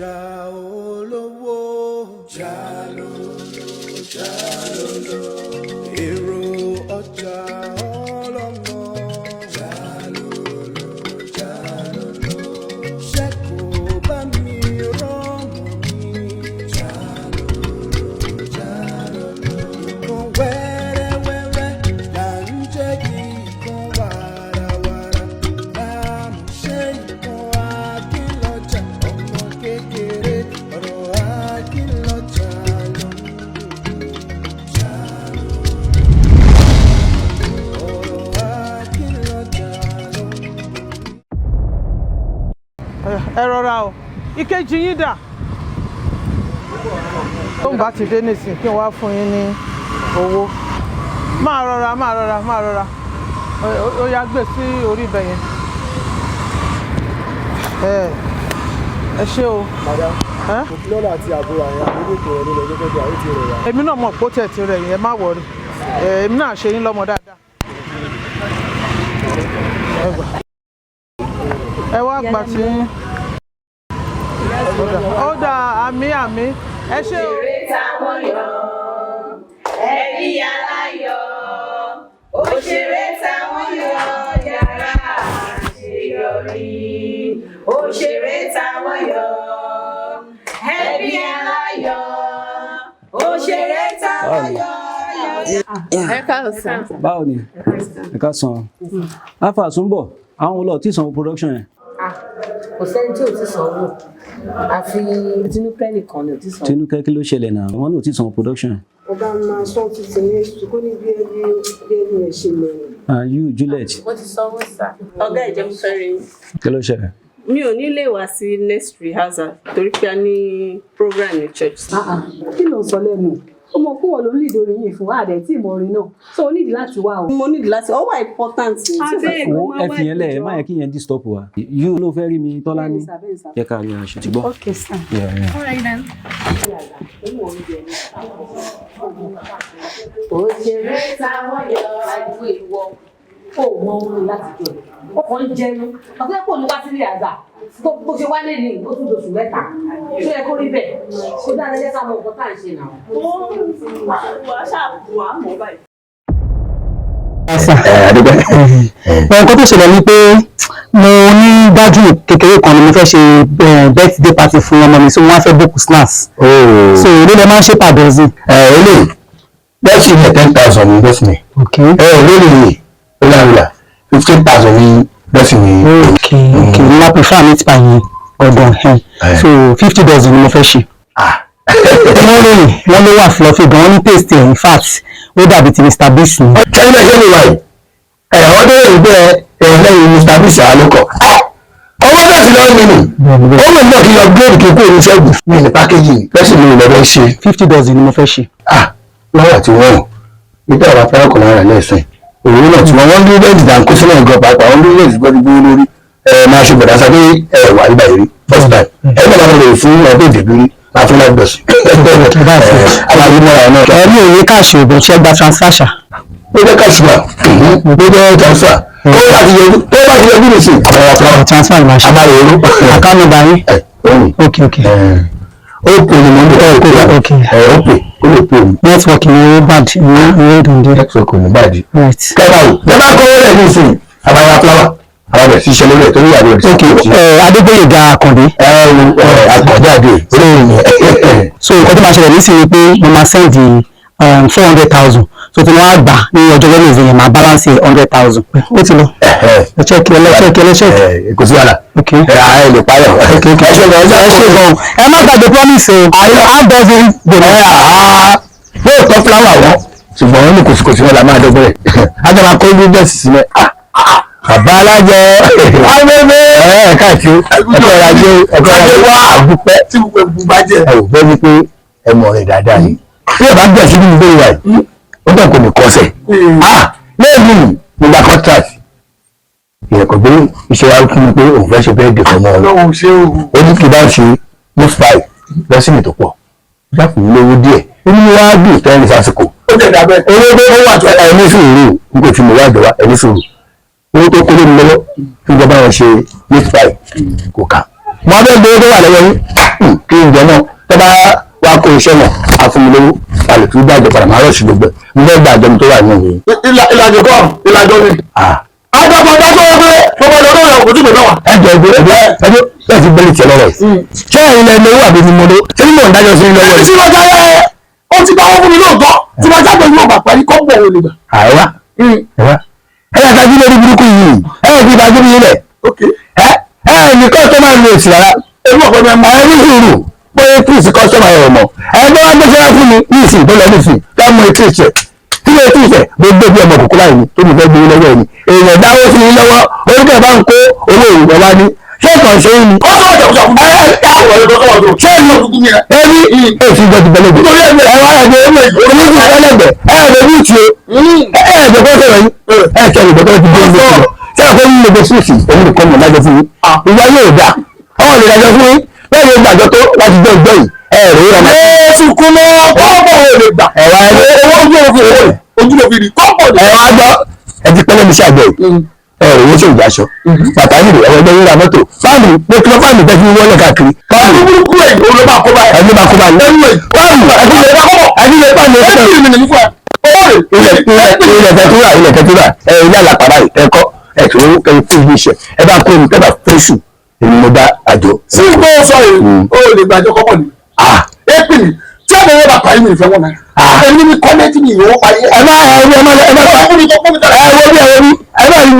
Ọjà olówó jalolo jalolo, èrò ọjà ọlọ́mọ jalolo jalolo, ṣé kò bá mi rọ́mọ mi jalolo jalolo, ìkan wẹ́rẹ́wẹ́rẹ́ là ń jẹ́ kí ìkan wàràwàrà láàmú ṣe ìkan akínlọ́jà ọmọ kékeré ọ̀rọ̀ akínlọ́jà ló ń dùn jalolo ọ̀rọ̀ akínlọ́jà ló ń dùn. Ẹ rọra o. Ìkejì yín dà? Tó ń bá ti dé nísìnyí, kí n wá fún yín ní owó. Máa rọra, máa rọra, máa rọra. Ó yá, gbé sí orí ibẹ̀ yẹn. Ẹ ṣé o. Madam. Ẹ́? Lọ́la àti àbúrò àwọn àbúrò tó rẹ̀ nílẹ̀ gẹ́gẹ́ bí àwọn ti rẹ̀ wá. Èmi náà mọ̀ pé ó tẹ̀ ti rẹ̀ yẹn, má worry. Èmi náà ṣe yín lọ́mọ dáadáa. Ẹ gbà, ẹ wá gbà tí ó dà. Àmì, àmì, ẹ ṣé o. Òṣèré táwọn yọ, ẹbí aláyọ̀, òṣèré táwọn yọ, yàrá àṣeyọrí. Òṣèré táwọn yọ, ẹbí aláyọ̀, òṣèré táwọn yọ yàrá. Ẹ káàsán. Báwo ni? Ẹ ká san afa súnbọ̀, àwọn olóò tí sanwó production yẹn? Kò sẹ́ni tí ò ti sanwó, àfi Tinúkẹ́ nìkan ni ò ti sanwó. Tinúkẹ́, kí ló ṣẹlẹ̀ náà? Wọn náà ò tí sanwó production yẹn. Ọba máa sọ títí ní kó ní bí ẹbí rẹ̀ ṣe lọ. And you, Juliet? Mo ti sanwó sá. Ọ̀gá, ìjẹun fẹ́ rí yín. Kí ló ṣẹlẹ̀? Mi ò ní lè wá sí next rehearsal torí pé a ní program ní church. Ah, ah, kí ló ń sọ lẹ́nu? Ó mọ kó wọ́n ló ń lead orin yìí fún àdẹ tí ìmọ̀ orin náà, so o nídìí láti wá o. Mo nídìí láti, ó wà important ní tí Wo, ẹ fi yẹn lẹ̀, ẹ má yẹ kí yẹn disturb wa. You ló fẹ́ rí mi, Tọ́lá ní Bẹ́ẹ̀ni sà, bẹ́ẹ̀ni sà. Jẹ́ ká rí aṣọ ti gbọ́. Okay, sir. Yeah. All right then. Òṣèré táwọn yọ àìwé ìwọ ó mọ orin láti jọ ó kàn ń jẹnu ọ̀sẹ̀ kò ní wá sílé àgbà tó bó ṣe wálé ní ó tún dosù 3. Ṣó yẹ kó rí bẹ́ẹ̀? Ṣó dára? Jẹ́ ká mọ nǹkan tá à ń ṣe náà. Wà á ṣáà wà á mọ̀ báyìí. Àdúgbò. Nǹkan tó ṣẹlẹ̀ ni pé mo ní gbájú kékeré kan ni mo fẹ́ ṣe birthday party fún ọmọ mi, so wọ́n á fẹ́ book snacks. So èló lẹ máa ń ṣe per dozen? Ẹ eléyìí bẹ́ẹ̀sì ní 10,000 ní bẹ́ẹ̀sì ní. Ẹ lórí olàrúlà, 15,000 ní bẹ́ẹ̀sì ní. Ok, mo máa prefer meat pie yẹn gangan ẹ̀. So 50 dozen ni mo fẹ́ ṣe. Wọ́n ròyìn, wọ́n ló wà fluffy gan, wọ́n ní taste ẹ̀, in fact ó dàbí ti Mr Biggs ni. Kẹ́lí bẹ́ẹ̀ ṣe lè wà yìí, ẹ̀ wọ́n tó lè gbé ẹ lẹ́yìn Mr Biggs àlùkò. Owó náà ti lọ́ọ́ nínú owó náà kí lọ gbé kí n kúrò ní ṣẹ́gun mi ní pákéjì bẹ́ẹ̀sì mi lọ́dọ̀ ṣe. 50 dozen ni mo fẹ́ ṣe. Lọ́wọ́ tí wọ́n nígbà wà fẹ́ràn kò lára lẹ́sìn òun náà tí wọ́n wọ́n ní rẹ́ẹ̀dì dáńkó sílẹ̀ gan pàápàá, wọ́n ní rẹ́ẹ̀dì gbọ́dọ̀ gbówó lórí. Ẹ máa ṣe bọ̀dá sábẹ́ ẹ wà nígbà yìí rí first time, ẹ bá máa lè fún ẹgbẹ́ ìdìbò rí, máa fún láti bẹ̀sùn aláyé mọ́ra náà. Ẹ mi ò ní cash o, but ṣé gba transfer ṣá? Ó jẹ́ cash wà, ó jẹ́ transfer. Tó bá ti yọjú nìsín. Transfer ni màá ṣe. Àbáyé oró. Account number yín? Ok. Ó pè ní mọ́tò ẹ̀. Ok. Ẹ̀ ó pè, ó lè pè mí. Network ni ó bad ní ó dùn dé. Network ò ní bad. Right. Kẹ́bà wò kẹ́bà kọ́ rẹ̀ nísìn, àbáyá flower àwọn bẹ̀rẹ̀ sí iṣẹ́ lórí ẹ̀ torí àbẹ̀rẹ̀ sí. Ok, Adégbóyèga Àkàndé. Ẹ ẹ, Àkàndé àdé olóyìn ni. So nǹkan tó máa ṣẹlẹ̀ nísìnyí ni pé mo máa send 400,000, so tí wọ́n á gbà ní ọjọ́ Wednesday yẹn, máa balance 100,000. Ó ti lọ. Ẹ check, ẹ lọ check, ẹ lọ check. Kò sí wàhálà. Ok. Ẹ ẹ lè payọ̀. Ok, ẹ ṣe gan, ẹ ṣe gan. Ẹ má gbàgbé promise o, half dozen gbòòrò. Lóòótọ́ flower wọn, ṣùgbọ́n wọn ní kòsìkòsì wọn là máa dọ́gbọ́n rẹ̀, ajá máa kó ingredients sílẹ̀. Bàbá alájọ awẹ́wẹ́ ẹ̀ káàkiri, ẹ̀kọ́ ọ̀rọ̀ ajé, ẹ̀kọ́ ọ̀rọ̀ ajé wá àgùpẹ́ tí gbogbo ẹ̀bùn bá jẹ́. Ẹ ò fẹ́ wípé ẹ mọ̀ rẹ̀ dáadáa yìí, bí ẹ bá gbẹ̀ sí nínú ìgbéyàwó yìí, ó dẹ̀ kò ní kọsẹ̀. Lẹ́yìn mo gba contract ìyẹ̀kọ̀ gbé iṣẹ́ wa fún mi pé òun fẹ́ ṣe bẹ́ẹ̀ dè fọmọ ọ. Ọlọ́run ṣé o. Ó ní kí n bá ṣe move five lọ́sìnì tó pọ̀ jáfù lówó díẹ̀, ó ní wàá dùn tẹ́lẹ̀ sásìkò. Ó tẹ̀ dábẹ́. Owó tó ó wà tó ẹni sùúrù, n kò tí mo wá ìjọba ẹni sùúrù, owó tó kó lómi lọ́wọ́ tí ìjọba wọn ṣe meat pie kò ká. Mo abẹ́ gbowó tó wà lọ́wọ́ yín kí n jẹ náà tó bá wá kó iṣẹ́ náà àfúnilówó a lè tún gbàjọ padà máa rọ̀ṣù gbogbo ẹ̀ mo fẹ́ gbàjọ mi tó wà nínú ìwé. Ìlàjọ kọ́ ìlàjọ ni. Àjọpọ̀ dájọ́ wọn pé gbogbo ìlú ọ̀rọ̀ kò tí kò náà wà. Ẹjọ ẹjọ ẹjọ ẹjọ bẹ́ẹ̀ ti gbẹ́lẹ̀ tiẹ̀ lọ́wọ́ yìí. Ṣé ẹ̀yin lẹ lówó àbí mi mo ló ṣé mímọ̀ ń dájọ́ sí lọ́wọ́ Ẹni yìí. tí wọ́n jáde ó ti bá wọn fún mi lóòótọ́ tí wọ́n jáde yóò bà parí kọ́ bọ̀ wọlé gbà. Àìwá ẹ̀wá ẹ yà ká jílẹ̀ burúkú yìí ẹ yà fi ìbájú mi lẹ̀ ẹ ẹ ní kọ́sọ́mà lu èsì rárá ẹ ní sùúrù pé tíìsì kọ́sọ́mà ẹ̀ mọ̀ ẹ bá wá gbéṣẹ́ wá fún mi ní ìsìn tó lọ ní ìsìn ká mọ etí ìṣẹ̀ tí mo etí ìṣẹ̀ gbogbo bí ọmọ kòkó láì ní tó mi fẹ́ gbé lọ́wọ́ ẹ̀ ni èèyàn dáwó sí i lọ́wọ́ orúkọ bá ń kó owó ìwọ wá ní ṣé kàn ṣe é ni. Ó sọ̀rọ̀ jẹ̀ sọ̀rọ̀ ẹ ṣé ẹni èsì ìjọ ti bẹ̀lẹ̀ gbé ẹ wá ẹ̀ oníṣì ẹlẹ́gbẹ̀ ẹ ẹ̀ lórí ìtì o ẹ ẹ̀ jẹ́ kó sọ̀rọ̀ yín ẹ ṣe ìgbẹ́ tó ti dé ilé ìlọ ṣé àpò yín lè síìsì òun nìkan mọ̀ lájọ fún yín ìwà yóò dà ọ̀hún lè dájọ́ fún yín bẹ́ẹ̀ ló gbàjọ tó láti jẹ́ ìjọ yìí ẹ rèé ọmọ. Èsì kú mọ́ kọ́bọ̀ ò lè gbà. ẹ wá Owó ojú òfin owó ojú òfin rí kọ́bọ̀ lè. ẹ wá gbọ́ ẹ ti pẹ́lẹ́ mi ṣàgbẹ̀ yìí ẹ rò owó sóòjà aṣọ bàtà yìí ẹ̀rọ ẹgbẹ́ yìí ra mọ́tò fáànù mo kí lọ fáànù tẹ́ fi wọlé káàkiri fáànù Burúkú ẹ̀ ló bá kó báyìí. ẹni bá kó báyìí fáànù ẹni lè ẹni lè fáànù Ẹ ẹni kì í mi nìyí fún ẹ. Owó rẹ̀ ilẹ̀ ilẹ̀ ilẹ̀ tẹ́túrà ilẹ̀ tẹ́túrà ẹ ilé àlàpàdà yìí ẹ kọ́ ẹ tó ẹ fún ibi iṣẹ́ ẹ bá kó mi tẹ́ bá fẹ́sù èmi mo dá àjọ. Sí gbọ́ sọ yìí ó lè gbàjọ kọ́bọ̀ ni. Èpì ni tí ẹ̀mí wọn bá parí mi ìfẹ́ wọn náà. Èmi ni kọ́lẹ́tì mi ìwọ́ parí. Ẹ má ẹ má ẹ má ẹ má Ẹ ẹ wo bí ẹ wo bí ẹ má rí